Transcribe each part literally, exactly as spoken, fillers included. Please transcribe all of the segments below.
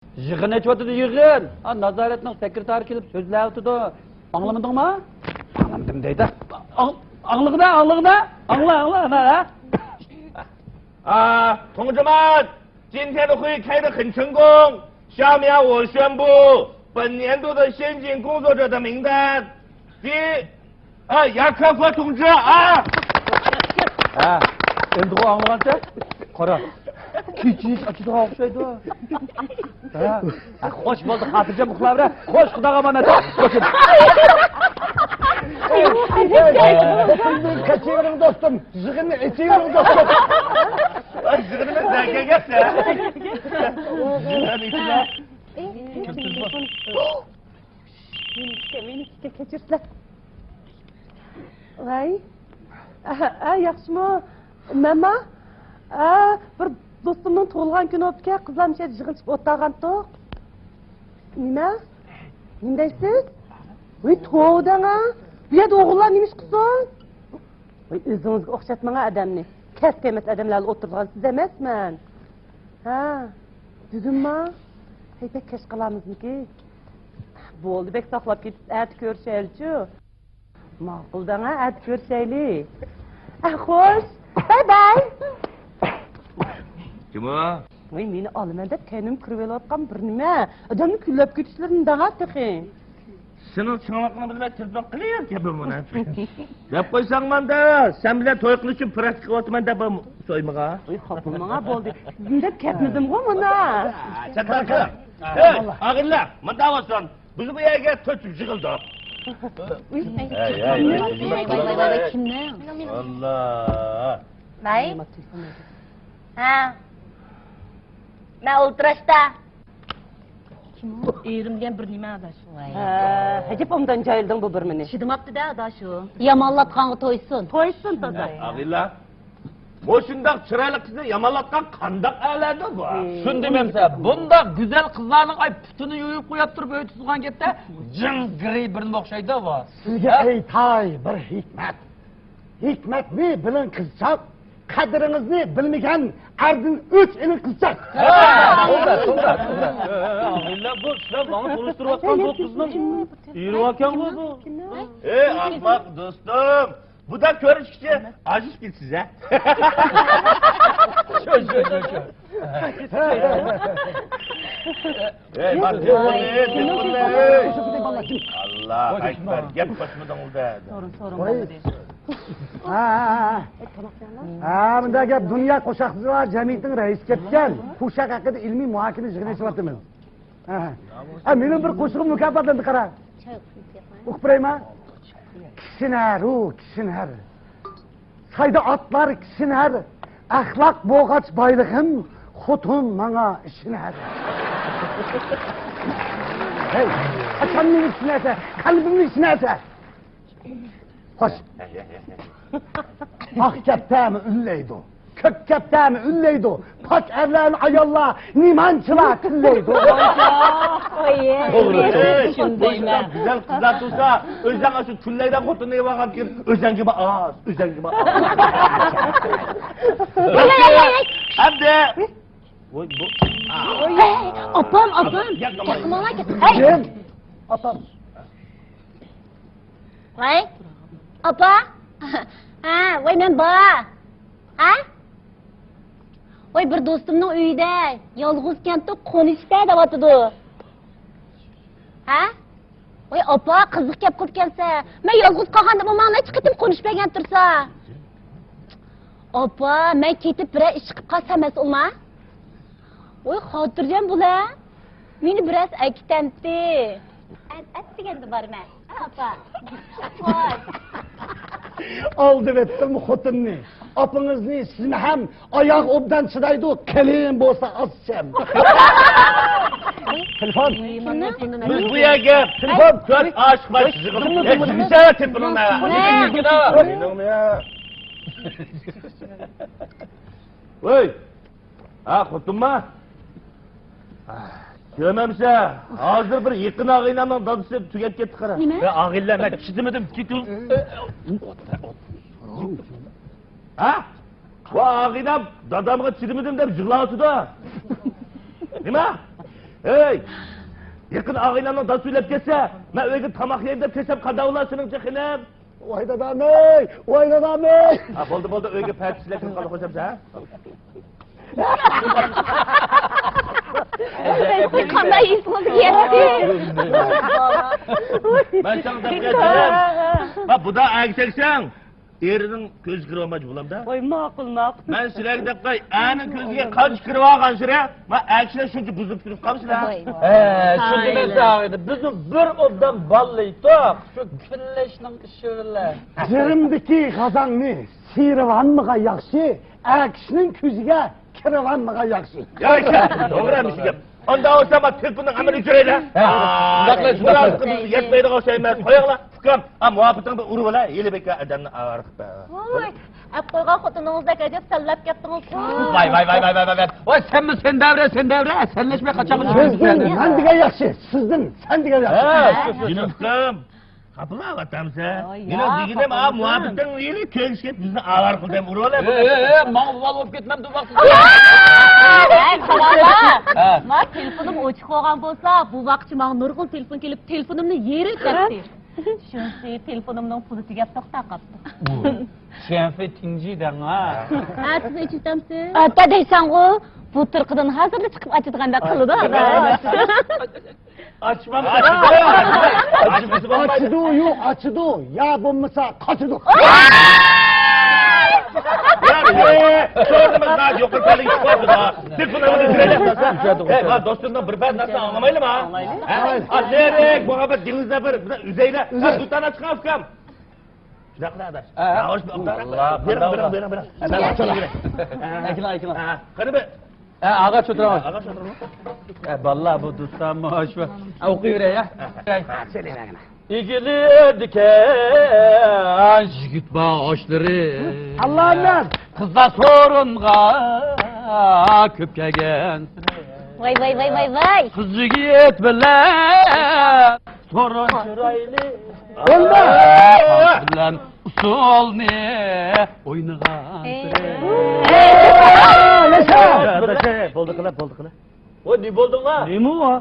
يىغىن ئېچىۋاتىدۇ، يىغىن. ھا، نازارەتنىڭ سېكرېتارى كېلىپ سۆزلەۋاتىدۇ. ئاڭلىمىدىڭما؟ ئاڭلىمىدىم دەيدۇ. ئاڭ-، ئاڭلىغىنا، ئاڭلىغىنا. ئاڭلا، ئاڭلا، ئانا، ھە؟ 啊，同志们，今天的会开得很成功。下面我宣布本年度的先进工作者的名单。第 ھە، ياكوفا同志، ھە. ھە، ئەمدىغۇ ئاڭلىغانسەن؟ قارا، كېچىكىش ئاچىدىغان ئوخشايدۇ. ھە، ھە، خوش بولدى، خاتىرجەم ئۇخلاۋېرە. خوش، خۇداغا ئامانەت. خوش. كېچىكىش قېچىۋېرىڭ دوستۇم، يىغىننى ئېچىۋېرىڭ دوستۇم. يىغىنىمىز نەگە كەتتى؟ مېنىڭكىگە، مېنىڭكىگە كەچۈرسىلەر. ۋاي. ئە، ئە، ياخشىمۇ؟ مەنما؟ ئە، بىر دوستۇمنىڭ تۇغۇلغان كۈنى بوپتىكەن، قىزلار مۇشۇ يەردە يىغىن چىقىپ ئولتۇرغانتۇق. نېمە؟ نېمە دەيسىز؟ ۋاي، توۋا دەڭا. بۇ يەردە ئوغۇللار نېمە ئىش قىلسۇن؟ ۋاي، ئۆزىڭىزگە ئوخشاتماڭا ئادەمنى. كەسكە ئەمەس ئادەملەر ئولتۇرىدىغان سىز ئەمەسمەن. ھە، بۈگۈنما؟ ھەي، بەك كەچ قالامىزمىكى؟ بولدى، بەك ساقلاپ كېتىپسىز، ئەتە كۆرۈشەيلىچۇ. ماقۇل دەڭە، ئەتە كۆرۈشەيلى. ئە، خوش، باي باي. كىم ئۇ؟ ۋاي، مېنى ئالىمەن دەپ كەينىمگە كىرىۋېلىۋاتقان بىر نېمە. ئادەمنى كۈنلەپ كېتىشلىرىنى دەڭە تېخى. سېنىڭ چىڭلىقىڭنى بىلمەي تېلېفون قىلىپ گەپلىمۇ. دەپ قويساڭ مانداق، سەن بىلەن توي قىلىش ئۈچۈن پراكتىكا قىلىۋاتىمەن دەپ سويمىغا. ۋاي، خاپا بولماڭا، بولدى. دېدىم دەپ كەتمىدىمغۇ مانا. چاتاق قىل. ئەي، ئاغىنىلەر، مۇنداق بولسۇن. بىز بۇ يەرگە تۆت يۈز يىغىلدۇق. ئەي، ئەي، ئەي، ئەي، ئەي، ئەي، كىمنىڭ؟ ئاللا. ۋاي. ھە. مەن ئولتۇراشتا. كىم ئۇ؟ ئېرىم دېگەن بىر نېمە ئاداش. ھە، ئەجەب ئوبدان جايلىدىڭ بۇ بىر مېنى. چىدىماپتۇ-دە ئاداش ئۇ. يامانلاتقانغا تويسۇن. تويسۇن، دادا. ئاغىنىلەر، مۇشۇنداق چىرايلىق قىزنى يامانلاتقان قانداق ئەرلەردۇر بۇ؟ ھە. شۇندىمەمسە، بۇنداق گۈزەل قىزلارنىڭ، ئاي، پۇتىنى يۇيۇپ قويۇپ تۇرۇپ ئۆي تۇتۇلغان گەپتە جىڭ گىرى بىرنېمە ئوخشايدۇ بۇ. سىزگە ئېيتاي بىر ھېكمەت. ھېكمەتنى بىلىڭ قىزچاق، قەدرىڭىزنى بىلمىگەن ئەردىن ئۆچ ئېلىڭ قىزچاق. ھە، توغرا، توغرا، توغرا. ئاغىنىلەر، بۇ سىلەر ماڭا تونۇشتۇرۇۋاتقان بۇ قىزنىڭ ئېرى باركەنغۇ بۇ. ئەي، ئەخمەق دوستۇم، بۇنداق كۆرۈشكىچە ئاجىزىپ كېتىسىز ھە. شۇ، شۇ، شۇ، شۇ. ئەي، بار، دىققەت، دىققەت. ئاللا ئەكبەر، گەپ قوشمىدىڭ ئۇدا. سورۇن، سورۇن بولمىدى. ھە، ھە، ھە. ھە، مۇنداق گەپ، دۇنيا قوشاقچىلار جەمئىيىتىنىڭ رەئىسى كەتكەن. قوشاق ھەققىدە ئىلمىي مۇھاكىمە يىغىنى ئېچىۋاتىمىز. ھە، ھە. ھە، مېنىڭ بىر قوشىقىم مۇكاپاتلاندى، قارا. ئوقۇپ بېرەيمۇ؟ كىشنەر، ئۇ كىشنەر. سايدا ئاتلار كىشنەر، ئەخلاق بولغاچ بايلىقىم، خوتۇن ماڭا ئىشىنەر. ھەي، قاچان مېنى چۈشىنەرسەن، قەلبىمنى چۈشىنەرسەن. خوش. ئاق كەپتەرمۇ ئۈنلەيدۇ، كۆك كەپتەرمۇ ئۈنلەيدۇ، پاك ئەرلەرنى ئاياللار نېمانچىلار تىللەيدۇ. توغرا، توغرا. شۇندايمەن. گۈزەل قىزلار تۇرسا، ئۆزەڭ ئاشۇ تۈنلەيدىغان خوتۇننى ئېلىۋالغان كېيىن، ئۆزەڭگىمۇ ئاز، ئۆزەڭگىمۇ ئاز. ئەمدى. ۋوي، بۇ. ھەي، ئاپام، ئاپام. گەپ قىلماڭلار، گەپ قىلماڭلار. كىم؟ ئاپام. ۋاي، ئاپا. ھە، ۋاي، مەن بار. ھە؟ ۋاي، بىر دوستۇمنىڭ ئۆيىدە يالغۇزكەنتۇ، قونۇشتە دەۋاتىدۇ. ھە؟ ۋاي، ئاپا، قىزىق گەپ قىلىپ كەلسە، مەن يالغۇز قالغاندا ماڭا نەچچە قېتىم قونۇش بەرگەن تۇرسا. ئاپا، مەن كېتىپ بىرەر ئىش چىقىپ قالسا مەسئۇلما؟ ۋاي، خاتىرجەم بول ھە. مېنى بىرەرسى ئەكېتەمتى. ئەت، ئەتىگەندە بارىمەن. ئاپا. خوش. ئالدىۋەتتىم خوتۇننى. ئاپىڭىزنى سىزنى ھەم ئاياغ ئوبدان چىدايدۇ، قېلىن بولسا ئاز چەم. تېلېفون. بىز بۇ يەرگە تېلېفون. تۆت ئاشىق بار يىغىلىپ، ھېچ نېمە تېپىلماي. ۋوي. ھە، خوتۇنما؟ كۆرمەمسە، ھازىر بىر يېقىن ئاغىنەمنىڭ دادىسى تۈگەپ كەتتى، قارا. نېمە؟ ۋە ئاغىنىلەر، مەن چىدىمىدىم، كېتىڭ. ھە؟ ۋە ئاغىنەم دادامغا چىدىمىدىم دەپ يىغلاۋاتىدۇ. نېمە؟ ھەي! يېقىن ئاغىنەمنىڭ دادىسى ئۆلۈپ كەتسە، مەن ئۆيگە تاماق يەي دەپ كەلسەم قانداق بولار سېنىڭچە خېنىم؟ ۋاي دادامەي، ۋاي دادامەي! ھە، بولدى، بولدى، ئۆيگە پەتىشلەر كىم قالدى خوجام سەن؟ قانداق ئېسىڭىزگە كەلدى؟ مەن ساڭا دەپ كەتتىم. ھە، بۇدا ئەگىشەكسەڭ. ئېرىنىڭ كۆزى كىرىۋالمايدۇ بولامدا. ۋاي، ماقۇل، ماقۇل. مەن سىلەرگە دەپ قوي، ئەرنىڭ كۆزىگە قانچە كىرىۋالغان سىلەر، ما ئەر كىشىلەر شۇنچە بۇزۇپ تۇرۇپ قالىسىلەر. ھە، شۇندىمەن ساغىدى. بىزمۇ بىر ئوبدان بالىلىدۇق. شۇ كۈنلەشنىڭ ئىشى بىلەن. جىرىمدىكى غازاڭنى سىيرىۋالمىغان ياخشى، ئەر كىشىنىڭ كۆزىگە كىرىۋالمىغان ياخشى. ياخشى، توغرا مۇشۇ گەپ. ئاندا بولسا ما تېلېفوننىڭ ئەمەلگە ئۆچۈرەيلى. ھە، شۇنداق قىلىڭ. مۇراسىقىمىز يەتمەيدىغان ئوخشايمەن. قويۇڭلار، ئۇكام. ھە، مۇھەببىتىڭ بىر ئۇرۇۋالا، ھېلى بەككە ئادەمنى ئاۋارە قىلىپ بەر. ۋاي، ئەپ قويغان خوتۇنىڭىزدەك ئەجەب سەنلەپ كەتتىڭىز. ۋاي، ۋاي، ۋاي. ۋاي، سەنمۇ سەن دەۋرە، سەن دەۋرە. سەنلەشمەي قاچانغىچە يۈرىسىز؟ سىزدىن مەن دېگەن ياخشى، سىزدىن سەن دېگەن ياخشى. ھە، شۇ، شۇ، شۇ. ئۇكام. خاپىلاۋاتامسەن؟ ئاي، مېنىڭ دېگىنىم، ھا، مۇھەببىتىڭ ھېلى كۆكىشىپ بىزنى ئاۋارە قىلدى دەپ ئۇرۇۋالە. ئە، ئە، ئە، ماڭا ئۇۋال بولۇپ كەتمەمدۇ ۋاقتىدا. ھەي، قاراڭلار. ھە. ما تېلېفونۇم ئوچۇق بولغان بولسا، بۇ ۋاقىتچە ماڭا نۇرغۇن تېلېفون كېلىپ، تېلېفونۇمنى يېرىۋېتەتتى. شۇنىسى تېلېفونۇمنىڭ پۇلى تۈگەپ توختاپ قاپتۇ. شيەنفې تىڭجى دەڭ، ھا. ئەتىسى ئېچىۋېتەمسىز؟ ئەتە دەيسەنغۇ، بۇ تۇرقىدىن ھازىرلا چىقىپ ئاچىدىغاندەك قىلىدۇ. ئاچمامسىز؟ ئاچىدۇ، يوق، ئاچىدۇ. يا بولمىسا قاچىدۇ. يوقىرى پەللىگە چىقىۋاتىدۇ. تېلېفون ئالمىدى، جۈرەيلى. ھەي، ما دوستۇمنىڭ بىر بەت نەرسىنى ئاڭلىمايلىما؟ ھە؟ ئازىرەك مۇھەببەت دېڭىزدا بىر ئۈزەيلە. دۇتان ئاچقان ئۇكام. شۇنداق قىلىڭ ئاداش. ھە. بېرىڭ، بېرىڭ، بېرىڭ، بېرىڭ. ئەكىلىڭ، ئەكىلىڭ. قېنى بىر. ھە، ئاغاچ ئولتۇرۇڭ. ھە، ئاغاچ ئولتۇرۇڭ. ھە، بالىلار، بۇ دوستلارمۇ شۇ. ھە، ئوقۇيۋېرەي، ھە. ھە، سۆيلەيمەن. ئېگىلىدىكەن يىگىت باشلىرى. ئاللا بىلەن. قىزلار سورۇنغا كۆپ كەلگەن. ۋاي، ۋاي، ۋاي، ۋاي، ۋاي. قىز يىگىت بىلەن سورۇن چىرايلىق. بولدى. بىلەن ئۇسسۇلنى ئوينىغان. ئەي. ياشا! بولدى قىلە، بولدى قىلە. ۋاي، نېمە بولدۇڭلار؟ نېمە ئۇ؟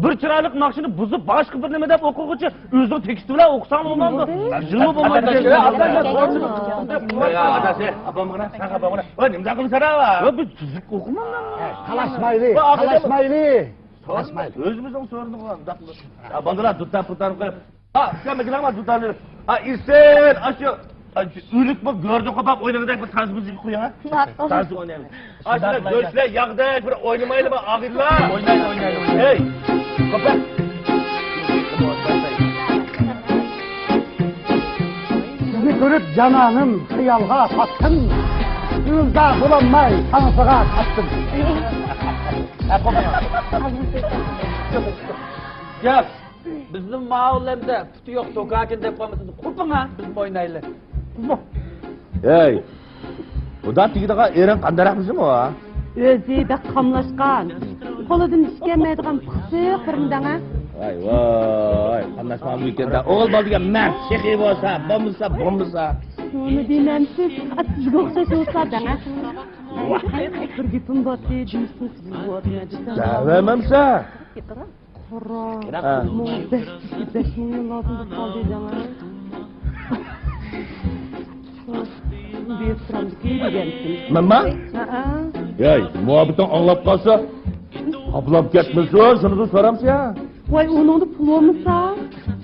بىر چىرايلىق ناخشىنى بۇزۇپ، باشقا بىر نېمە دەپ ئوقۇغۇچە، ئۆزىنىڭ تېكىستى بىلەن ئوقۇساڭلار بولمامدۇ؟ جىلمۇ بولمايدۇ. ئاداش، ئابامغىنا، سەن ئابامغىنا. ۋاي، نېمىدەپ قىلىسەن ھە؟ ۋاي، بىز تۈزۈك ئوقۇمامدۇ. تالاشمايلى، تالاشمايلى. ئۆزىمىزنىڭ سورۇنىغا ئۇنداق قىلىپ. ھە، بالىلار، دۇتار پۇتار قىلىپ. ھە، ئۇكام، ئەكېلىڭلار دۇتارنى. ھە، ئىسىل، ئاشۇ، ئاشۇ ئۆلۈك بۇ گۆردە قوپاپ ئوينىغۇدەك بىر تانسىمىزنى قويۇڭ، ھە؟ ماقۇل. تانسا ئوينايمىز. ئاشۇنداق گۆشلەر ياغدەك بىر ئوينىمايلىما، ئاغىنىلار؟ ئوينايلى، ئوينايلى، ئوينايلى. ھەي، قوپا. سىزنى كۆرۈپ جانانىم خىيالغا پاتتىم. ئۆزدا بولالماي تانسىغا پاتتىم. ھە، قوپا. ياق. بىزنىڭ ماۋۇلەردە پۇتى يوق توكاكىن دەپ قالمىسۇن، قوپۇڭ ھە، بىزمۇ ئوينايلى. قوپۇڭ. ھەي، بۇدا تېگىدىغان ئېرىڭ قانداقراق بىزمۇ ھە؟ ئۆزى بەك قاملاشقان. قولىدىن ئىش كەلمەيدىغان پىخسىق بىرنى دەڭە. ۋاي، ۋاي، قاملاشقان بىكەندە. ئوغۇل بالا دېگەن مەرد، سېخىي بولسا، بولمىسا، بولمىسا. شۇنى دېمەمسىز، سىزگە ئوخشاش بولسا دەڭە. بىر گېپىم بارتى، دېمىسىڭىز سىز بۇ ئادەم. دەۋەرمەمسە. قارا، ھە. ماڭا بەش، بەش مىڭ يۈەن لازىم بولۇپ قالدى دەڭە. بېرىپ تۇرامدىكىن دېگەنتىم. مەنما؟ ھەئە. ھەي، مۇھەببىتىڭ ئاڭلاپ قالسا، قاپلاپ كەتمىسۇن، شۇنىدىن سورامسىز يا؟ ۋاي، ئۇنىڭدا پۇل بولمىسا؟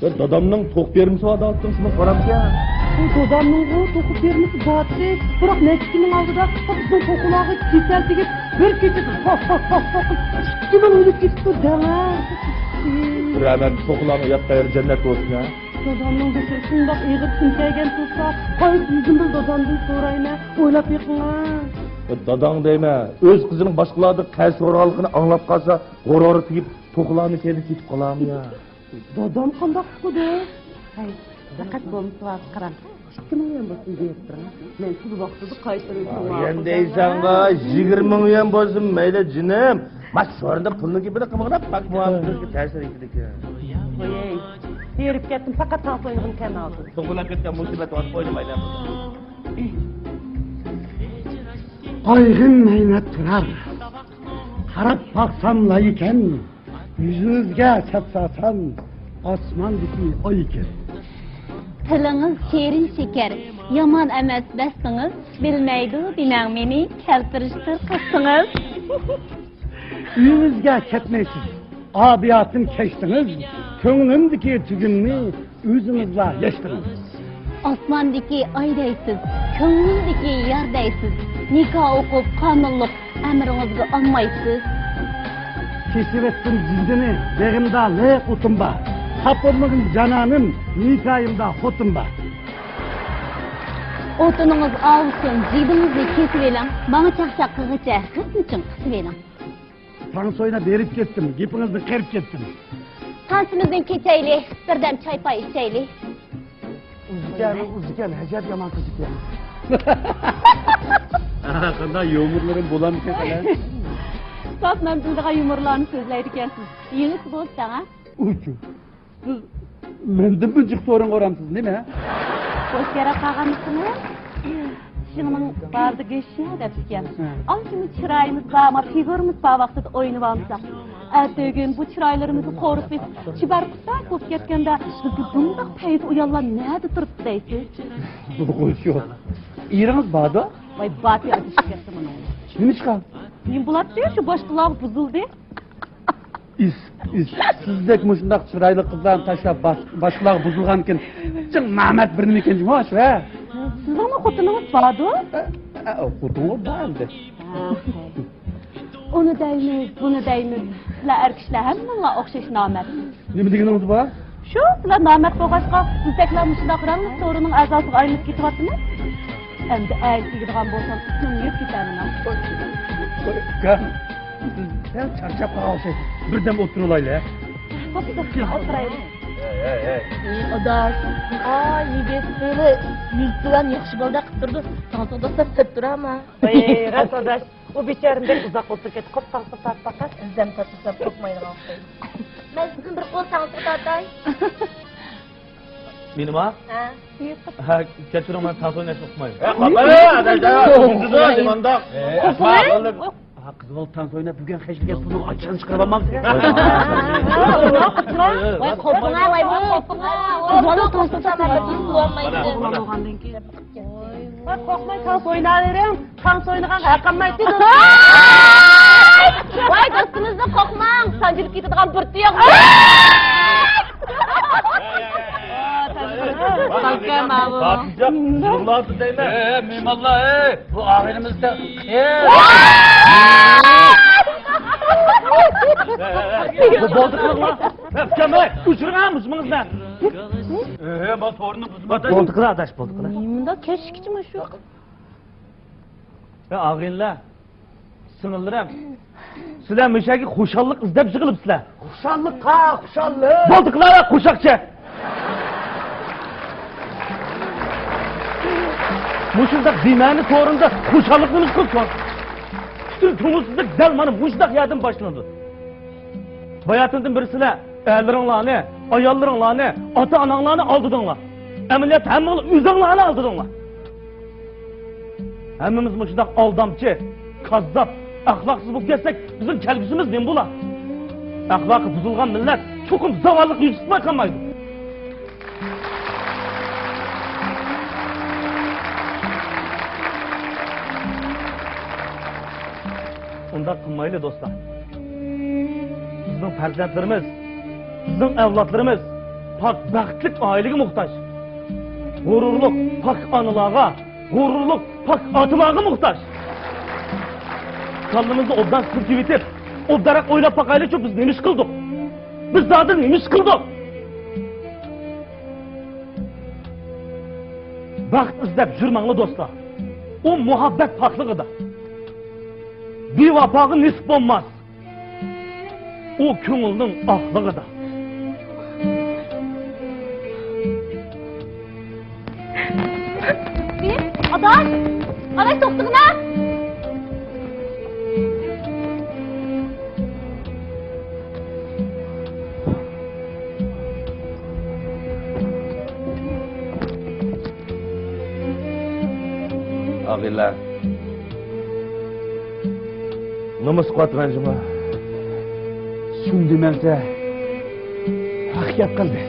يا، دادامنىڭ توخۇ فېرمىسى بار دەۋاتتىڭ، شۇنى سورامسىز يا؟ ئۇ دادامنىڭغۇ توخۇ فېرمىسى بارتى، بىراق نەچچە كۈننىڭ ئالدىدا بىزنىڭ توخۇلارغا كېسەل تېگىپ، بىر كېچىدە ھا، ھا، ھا، ھا، ئىككى مىڭ ئۆلۈپ كېتىپتۇ دەڭە. رەھمەت، توخۇلارنىڭ ياتقان يېرى جەننەت بولسۇن ھە. دادامنىڭ بېشىغا شۇنداق ئېغىر كۈن كەلگەن تۇرسا، قايسى يۈزۈم بىلەن دادامدىن سورايمەن، ئويلاپ بېقىڭا. داداڭ دەيمەن، ئۆز قىزىنىڭ باشقىلاردىن قەرز سورىغانلىقىنى ئاڭلاپ قالسا، غۇرۇرى تېگىپ، توخۇلارنى كەينىدە كېتىپ قالامۇ يا؟ دادام قانداق قىلىدۇ؟ ھەي، دىققەت بولمىسا قاراڭ. ئىككى مىڭ يۈەن بولسۇن بېرىپ تۇرۇڭ. مەن سىز ۋاقتىدا قايتۇرۇپ تۇرۇڭ. يۈەن دەيسەنغۇ، يىگىرمە مىڭ يۈەن بولسۇن مەيلى جېنىم. ما سورۇندا پۇلنىڭ گېپىنى قىلمىغىن، پاك مۇھەببىتىمىزگە تەسىر يېتىدىكەن. قوياي. ھېرىپ كەتتىم، پەقەت تانسا ئوينىغۇم كەلمەي ھازىر. توغرىلاپ كەتكەن مۇسىبەت ۋاقىت ئوينىمايلى. قايغىم مەينەت تۇرار. قاراپ باقسام لايىكەن. يۈزىڭىزگە چاچسام، ئاسماندىكى ئاي ئىكەن. تىلىڭىز شېرىن شېكەر، يامان ئەمەس بەستىڭىز، بىلمەيدۇ دېمەڭ مېنى، كەلتۈرۈشتە قىستىڭىز. ئۆيىڭىزگە كەتمەيسىز، ئادىياتىم كەچتىڭىز، كۆڭلۈمدىكى تۈگۈننى ئۆزىڭىزلا يەشتىڭىز. ئاسماندىكى ئاي دەيسىز، كۆڭلۈمدىكى يار دەيسىز، نىكاھ ئوقۇپ قانۇنلۇق ئەمرىڭىزگە ئانمايسىز. كېسىۋەتتىم جىگدىنى، بېغىمدا لىق ئوتۇم بار. خاپا بولمىغىن جانانىم، نىكاھىمدا خوتۇن بار. ئوتۇنىڭىز ئاۋۇسۇن، جىگدىڭىزنى كېسىۋېلىڭ، ماڭا چاقچاق قىلغىچە غىپنى چىڭ قىسىۋېلىڭ. تانسا ئويناپ ھېرىپ كەتتىم، گېپىڭىزدىن قېرىپ كەتتىم. تانسىمىزدىن كېچەيلى، بىردەم چاي-پاي ئىچەيلى. ئۇزىكەن، ئۇزىكەن، ئەجەب يامان قىز ئىكەن. ھە، قانداق يۇمۇرلىرىم بولامدىكەن سەن؟ ساپ مەن بىلىدىغان يۇمۇرلارنى سۆزلەيدىكەنسىز. يېڭىسى بولساڭ، ھە؟ ئۇچۇ. سىز مەندىن بۇنچە سورۇن قورامسىز نېمە؟ بوش يەرگە قالغانمىسىڭىز؟ چىشىڭنىڭ بارىدا گۆش يە دەپتىكەن. ھە. ئانچىمۇ چىرايىمىز بار، ما فىگۇرىمىز بار ۋاقتىدا ئوينىۋالمىساق. ئەتىگۈن بۇ چىرايلىرىمىزنى قورۇپ بېسىپ، چىبار قۇساق بولۇپ كەتكەندە، بىزگە بۇنداق پەيزى ئۇيانلار نەدە تۇرۇپتۇ دەيسىز؟ بۇ شۇ. ئېرىڭىز باردۇ؟ ۋاي، باتى ئادىشىپ كەتتى مۇنىڭ. نېمىشقا؟ نېمە بولاتتى؟ شۇ باشقىلارغا بۇزۇلدى. ئىس، ئىس، سىزدەك مۇشۇنداق چىرايلىق قىزلارنى تاشلاپ باش-، باشقىلارغا بۇزۇلغانكىن، جىڭ نامەرد بىر نېمىكەن جۇمۇ شۇ، ھە؟ سىزنىڭمۇ خوتۇنىڭىز باردۇ؟ ئە، ئە، خوتۇنغا بار ئەمدى. ھە، ئۇنى دەيمىز، بۇنى دەيمىز. سىلەر ئەر كىشىلەر ھەممىڭلار ئوخشاش نامەرد. نېمە دېگىنىڭىز بار؟ شۇ، سىلەر نامەرد بولغاچقا، بىزدەكلەر مۇشۇنداق رەڭلىك سورۇننىڭ ئەزاسىغا ئايلىنىپ كېتىۋاتىمىز. ئەمدى ئەگىشىدىغان بولسام، ئىسمىمنى يۆپ كېتەرمەن. ئۇكام، سىز سەل چارچاپ قالغان ئوخشايسىز. بىردەم ئولتۇرۇۋالايلى، ھە؟ بوپتۇ، ئولتۇرايلى. ھەي، ھەي، ھەي. ئى، ئاداش، ئا يىگىت بىلەن يۈز بىلەن ياخشى بالىدەك قىلىپ تۇرىدۇ. تاڭ سوغداسلاپ سەپ تۇرامە. ۋاي، راست ئاداش. ئۇ بىچارىنى بەك ئۇزاق ئولتۇرۇپ كەتتى. قوپ، تاڭ سوغداسلاپ باققاچ. ئىزدەم تارتسا قوپمايدىغان ئوخشايدۇ. مەن سىزدىن بىر قول تاڭ سوغداتاي. مېنىما؟ ھە. ھە، كەچۈرۈڭ، مەن تانسا ئويناشنى ئۇقمايمەن. ھە، قاپا، ئاداش، ئۇندىدۇ، نېمانداق؟ ھە، قىز بالا تانسا ئويناپ، بۈگۈن خەجلىگەن پۇلنىڭ ئاچچىقىنى چىقىرىۋالمامسىز؟ ۋاي، قوپۇڭا، ۋاي، بۇ. قىز بالا تانسا ئويناپ، ۋاي، قوپماي تانسا ئويناۋېرىڭ. تانسا ئوينىغانغا ھەققىم يەتمەيدۇ. ۋاي، دوستىمىزدىن قورقماڭ، سانجىلىپ كېتىدىغان بىر تۇياق. خاتىرجەم، يىغلاۋاتىدۇ دەيمەن. ئەي، مېھمانلار، ئەي، بۇ ئاغىنىمىزدە. بولدى قىلىڭلار. ئۇكام، ئەي، ئۆچۈرۈڭ مۇشۇمىڭىزنى. ئەي، بولدى قىلە، ئاداش، بولدى قىلە. نېمە مۇنداق كەچلىككىچە مۇشۇ؟ يا ئاغىنىلەر، سىڭىللىرىم، سىلەر مۇشۇ يەرگە خۇشاللىق ئىزدەپ يىغىلىپسىلەر. خۇشاللىققا خۇشاللىق. بولدى قىلالا قوشاقچە. مۇشۇنداق بىمەنە سورۇندا خۇشاللىق نېمىشقا قىلسۇن؟ پۈتۈن كۆڭۈلسىزلىك دەل مانا مۇشۇنداق يەردىن باشلىنىدۇ. باياتىندىن بېرى سىلەر ئەرلىرىڭلارنى، ئاياللىرىڭلارنى، ئاتا-ئاناڭلارنى ئالدىدىڭلار. ئەمەلىيەتتە ھەممىڭلار ئۆزۈڭلارنى ئالدىدىڭلار. ھەممىمىز مۇشۇنداق ئالدامچى، كاززاپ، ئەخلاقسىز بولۇپ كەتسەك، بىزنىڭ كەلگۈسىمىز نېمە بولا؟ ئەخلاقى بۇزۇلغان مىللەت چوقۇم زاۋاللىققا يۈز تۇتماي قالمايدۇ. ئۇنداق قىلمايلى، دوستلار. بىزنىڭ پەرزەنتلىرىمىز، بىزنىڭ ئەۋلادلىرىمىز پاك، بەختلىك ئائىلىگە موھتاج. غۇرۇرلۇق پاك ئانىلارغا، غۇرۇرلۇق پاك ئاتىلارغا موھتاج. كاللىمىزنى ئوبدان سىلكىۋېتىپ، ئوبدانراق ئويلاپ باقايلىچۇ، بىز نېمە ئىش قىلدۇق؟ بىز زادى نېمە ئىش قىلدۇق؟ بەخت ئىزدەپ يۈرمەڭلار، دوستلار. ئۇ مۇھەببەت پاكلىقىدا. بىۋاپاغا نېسىپ بولماس. ئۇ كۆڭۈلنىڭ ئاقلىقىدا. ئاداش! ئاداش، توختىغىنا! ئاغىنىلەر، نومۇس قىلىۋاتىمەن جۇمۇ. شۇ ئۈندىمەمسە، ھەق گەپ قىلدى.